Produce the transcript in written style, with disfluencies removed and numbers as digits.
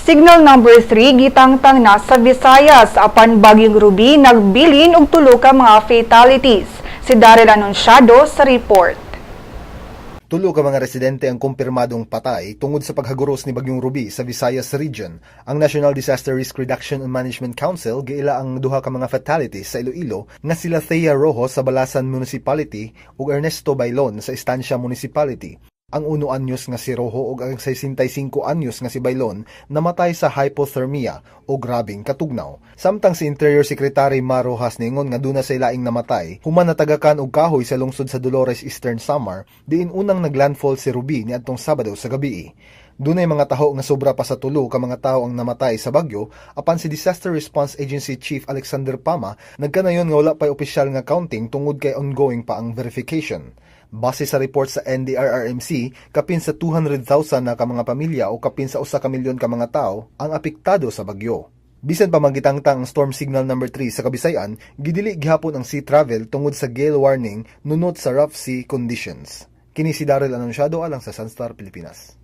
Signal number 3 gitangtang na sa Visayas apan Bagyong Ruby nagbilin og tulo ka mga fatalities. Si Daryl Anunciado sa report. Tulo ka mga residente ang kumpirmadong patay tungod sa paghaguros ni Bagyong Ruby sa Visayas Region. Ang National Disaster Risk Reduction and Management Council giila ang duha ka mga fatalities sa Iloilo nga sila Thea Rojo sa Balasan Municipality ug Ernesto Bailon sa Estancia Municipality. Ang 1 anyos nga si Rojo ug ang 65 anyos nga si Bailon namatay sa hypothermia o grabeng katugnaw. Samtang si Interior Secretary Mar Roxas niingon nga duna say laing namatay human natagakan og kahoy sa lungsod sa Dolores, Eastern Samar, diin unang naglandfall si Ruby niadtong Sabado sa gabi. Dunay mga taho nga sobra pa sa tulo ka mga tawo ang namatay sa bagyo, apan si Disaster Response Agency Chief Alexander Pama nagkanayon nga wala pa'y opisyal nga counting tungod kay ongoing pa ang verification. Base sa report sa NDRRMC, kapin sa 200,000 na ka mga pamilya o kapin sa 1 ka milyon ka mga tao ang apektado sa bagyo. Bisan pa magitangtang ang storm signal number 3 sa Kabisayan, gidili gihapon ang sea travel tungod sa gale warning nunot sa rough sea conditions. Kini si Daryl Anunciado alang sa Sunstar Pilipinas.